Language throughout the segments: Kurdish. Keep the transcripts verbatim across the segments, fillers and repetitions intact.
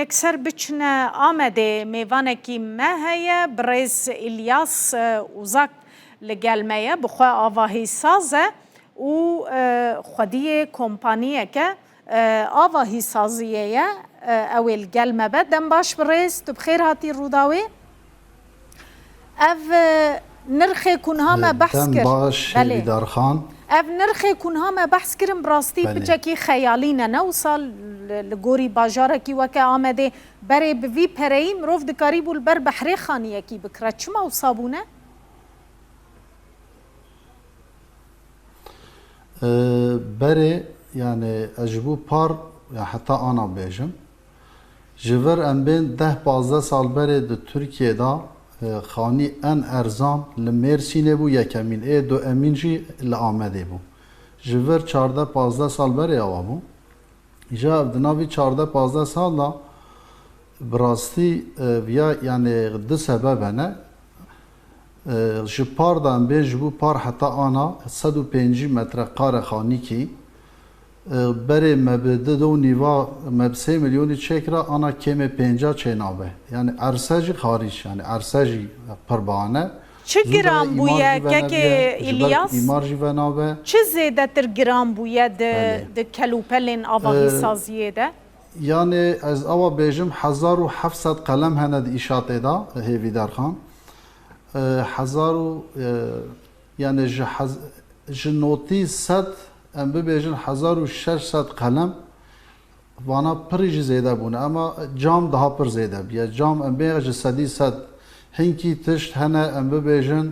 Yekser biçine Amedê, mêvanekî me heye, birêz Îlyas, e, Uzak li gel me ye, bi xwe avahîsaz e û, e, xwediyê kompaniyeke, e, avahîsaziyê ye. E, ew ê li gel me be. Dem baş birêz, tu bi xêr hatî Rûdawê. Ev, e, nirxê ku niha me behs kir. Dem baş, Belê. Hêvîdar Xan. Ev nirxê ku niha me behs kirin, bi rastî Belê. Piçekî xeyalî ne, ne wisa li, li gorî bajarekî weke Amedê berê bi vî pereyî mirov dikarîbû li ber behrê xaniyekî bikire. Çima wisa bûne? E, berê, yani ez ji bo par, ya heta ana bêjim. Ji vir em bên deh pazdeh sal berê di Tirkiyê de, e, xanî en erzan li Mêrsînê bû yekemîn, ê duemîn jî li Amedê bû. Ji vir çardeh pazdeh sal berê awa bû. Îja ev di navî çardeh pazdeh sal de bi rastî, e, viya, yani du sebeb hene. E, ji par de em bên ji bo par heta ana sed û pêncî metreqare xanîkî, e, berê me bi du, du û nîva, me bi sê milyonî çêkira, ana kêmê pênca çênabe. Yani erse jî xarîc, yani erse jî pir bahane. Çi Zû de giran îmar bûye, jî kekê venabiye, ji ber ku Îlyas? Îmar jî venabe. Çi zêdetir giran bûye di, Belê. Di kelûpelên avahî E, saziyê de? Yani ez awa bêjim, hezar û heft sed qelem hene di îşatê de, Hêvîdar Xan. E, hezar û, e, yani ji hez-, ji notî sed, em bibêjin hezar û şeş sed qelem, vana pirî jî zêde bûne, ama cam daha pir zêde bûye. Cam em bê ji sedî sed, hinkî tişt hene, em bibêjin,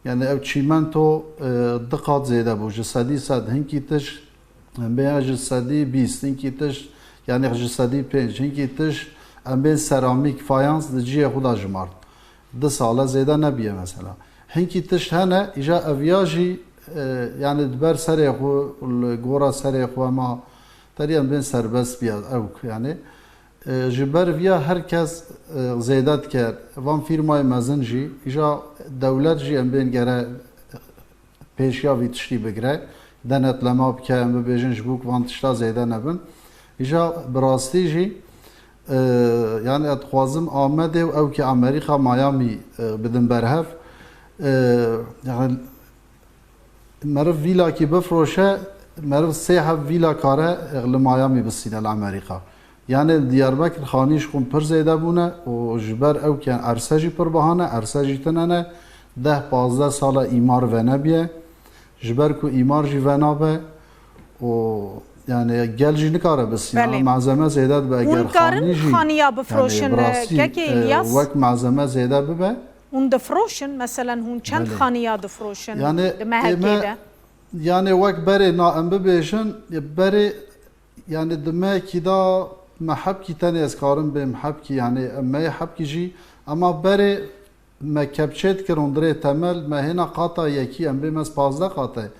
yani ev çîmento, e, du qat zêde bû, ji sedî sed, hinkî tişt, em bê ji sedî bîst, hinkî tişt, yani ji sedî pênc, hinkî tişt, em bên seramîk, fayans di cihê xwe de jimart. Du sale zêde nebiye mesela. Hinkî tişt hene, îja eviya jî, e, yani di ber serê xwe, li gora serê xwe ma terî em bên serbest biya ew, yani. E, ji ber viya her kes, e, zêde dike. Van fîrmayê mezin jî, îja dewlet jî em bên gere pêşiya vî tiştî bigire, denetlema bike, em bibêjin ji bo ku van tişta zêde nebin. Îja bi rastî jî, e, yani ez dixwazim Amedê û ew ki Amerîka, Miami, e, bidin berhev. E, yani meriv vîlakî bifroşe, meriv sê heb vîla kare, e, li Miami bisîne li Amerîka. Yani li Diyarbekir xanî ji xwe pir zêde bûne û ji ber ew ki erse jî pir biha ne, erse jî tune ne, deh pazdeh sala îmar venebiye. Ji ber ku îmar jî venabe û yani gel jî nikare bisîne. Belê. Malzeme zêde dibe, eger Hûn karin xanî jî, xaniya yani bifroşin, bi rastî, kekê e, Îlyas? Wek malzeme zêde bibe. Hûn difroşin, meselen hûn çend Belê. Xaniya difroşin Yani di mehekê ême, de? Yani wek berê na em bibêjin, berê Yani di mehekî de me hebkî tenê ez karim bêm hebkî, yani em me yê hebkî jî, ema berê me kepçê dikir hundirê temel, me hêna qata yekî, em bêm ez pazdeh qate.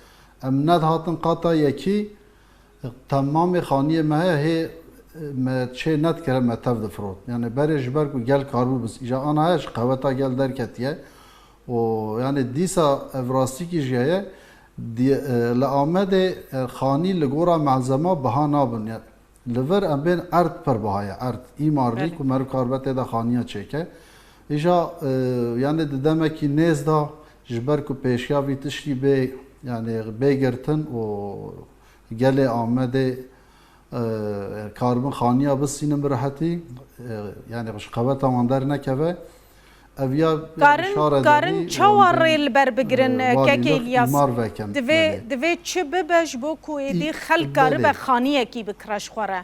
Em nedihatin qata yekî, temamê xaniyê me heye, hê me çê nedikire me tev difirot. Yani berê ji ber ku gel karibû bis, îja ana heye ji qeweta gel derketiye. Û yani dîsa ev rastîkî jî heye. Di, e, li Amedê, e, xanî li gora malzema biha nabin. Ya, li vir em bên erd pir biha ye, erd. Îmarlî Belê. Ku meriv karibe tê de xaniya çêke. Îja, e, yani di demekî nêz de ji ber ku pêşiya vî tiştî bê, yani bê girtin û gelê Amedê, e, karibin xaniya bisînin bi rehetî, e, yani ji qeweta wan dernekeve. Ev ya, ya Karin, şara karin devî, çawa wan rê li ber bigirin, e, e, walî kekê lix Îlyas? Îmar vekem. Divê, Belê. Divê çi bibe ji bo ku êdî Î-, xelk karibe belê. Xaniyekî bikire ji xwe re?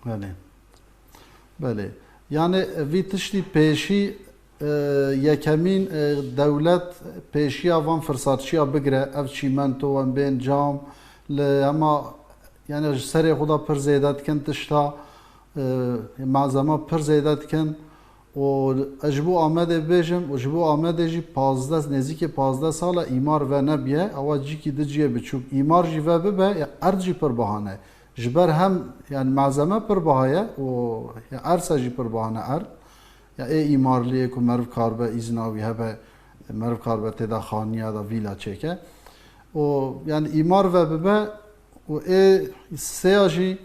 Belê. Belê. Yani, e, vî tiştî pêşî, e, yekemîn, e, dewlet pêşiya van firsatçiya bigire, ev çîmento, em bên cam, li hema, yani ji serê xwe de pir zêde dikin tişta, e, malzema pir zêde dikin û ez ji bo Amedê bêjim û ji bo Amedê jî pazdeh, nêzîkî pazdeh sala îmar ve nebiye, ewa cîkî di ciyê biçûk îmar jî ve bibe, ya erd jî pir biha ne. Ji ber hem, yani malzeme pir biha ye û ya erse jî pir biha ne erd. Ya ê îmarliyê ku meriv karibe îzna wî hebe, meriv karibe tê de xaniya de vîla çêke. Û yani îmar ve bibe û ê sêya jî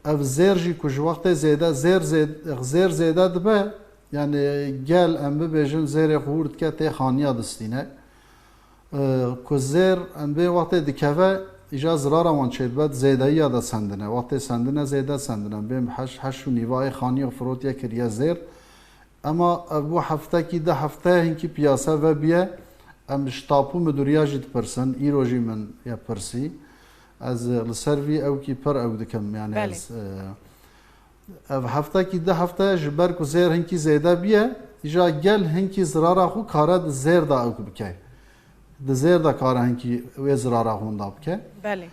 Ev zêr jî ku ji wextê zêde, zêr zêd-, zêr zêde dibe, yani gel em bibêjin zêrê xwe hûr dike tê xaniya distîne. Ee, ku zêr em bê wextê dikeve, îja zirara wan çêdibe, di zêdeyiya de sendine. Wextê sendine zêde sendine. Em bê heş, heş û nîvayê xaniyê firotiye kiriye zêr. Ema ev bû heftekî, du hefte hinkî piyase vebiye. Em ji tapu miduriya jî dipirsin. Îro jî min ye pirsî. Ez li ser vî ewkî pir ew dikim. Yani Belê. ez, e, ev heftekî, du hefte ji ber ku zêr hinkî zêde biye, îja gel hinkî zirara xwe kare di zêr de ew bike. Di zêr de kare hinkî wê zirara xwe winda bike. Belê.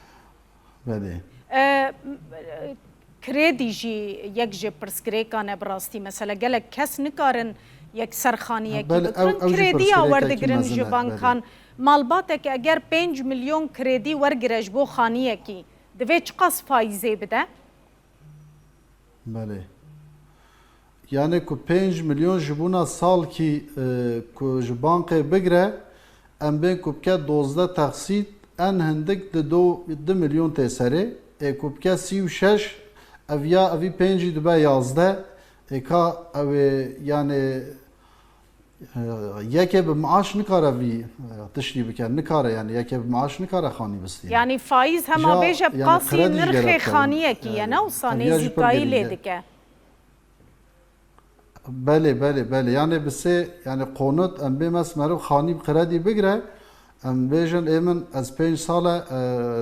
Belê. E, m-, e, kredî jî yek ji pirsgirêkan e bi rastî. Mesela gelek kes nikarin yekser xaniyekî Ha, belê, bikirin. Ew, ew jî krediya pirsgirêkekî werdigirin mezin ji e, bankan. Belê. Malbatek eger pênc milyon kredî wergire ji bo xaniyekî, divê çiqas faîzê bide? Belê. Yani ku pênc milyon ji bona salkî, e, ku ji bankê bigre, em bên ku bike dozdeh texsît, en hindik di do, du milyon tê serê. Ê ku bike sî û şeş, ev ya, evî pêncî dibe yazdeh. Ê ka ew ê, yani, e, yekê bi maaş nikare vî, e, tiştî bike, nikare, yani yekê bi maaş nikare xanî bistîne. Yani faiz hema Îja, bêje bi yani qasî kredi jî nirxê gerek xaniyekî ye, Yani, ne wisa ev ya jî pir nêzîkayî girîng lê e. dike? Belê, belê, belê. Yani bi sê, yani konut, em bê mes meriv xanî bi kredî bigire, em bêjin ê min ez pênc sal e, e,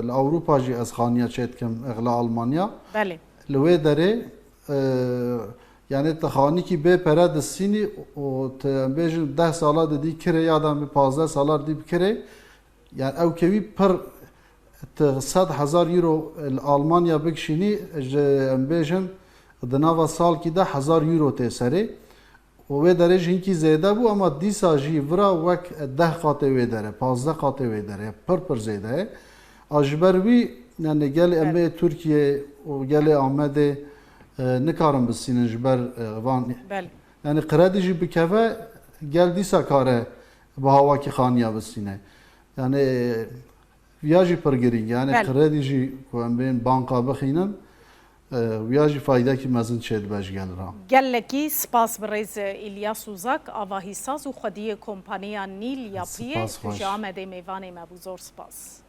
li Ewropa jî ez xaniya çêdikim, e, li Almanya. Belê. Li wê derê, e, yani tu xanîkî bê pere distînî û tu, em bêjin, deh sala didî kirê ya da bi pazdeh sala didî bi kirê, yani ew kevî pir, tu sed hezar euro li Almanya bikişînî, ji, em bêjin, di nava salkî de hezar euro tê serê. Û wê derê jî hinkî zêde bû, ema dîsa jî vira wek deh qatê wê dere, pazdeh qatê wê dere, pir pir zêde ye. A ji ber wî, yani gelê em Belê. ê Tirkiyê û gelê Amedê, e, nikarin bisînin ji ber, e, van. Belê. Yani kredî jî bikeve, gel dîsa kare bi hawakî xaniya bisîne. Yani, e, viya jî pir girîng e. Yani Belê. kredî jî ku em bên banka bixînin, e, viya jî faydekî mezin çêdibe ji gel re. Gelekî spas birêz Îlyas Uzak, avahîsaz û xwediyê kompaniya Nîl Yapiyê, Spas tu ji xweş. Amedê mêvanê me bû. Zor spas.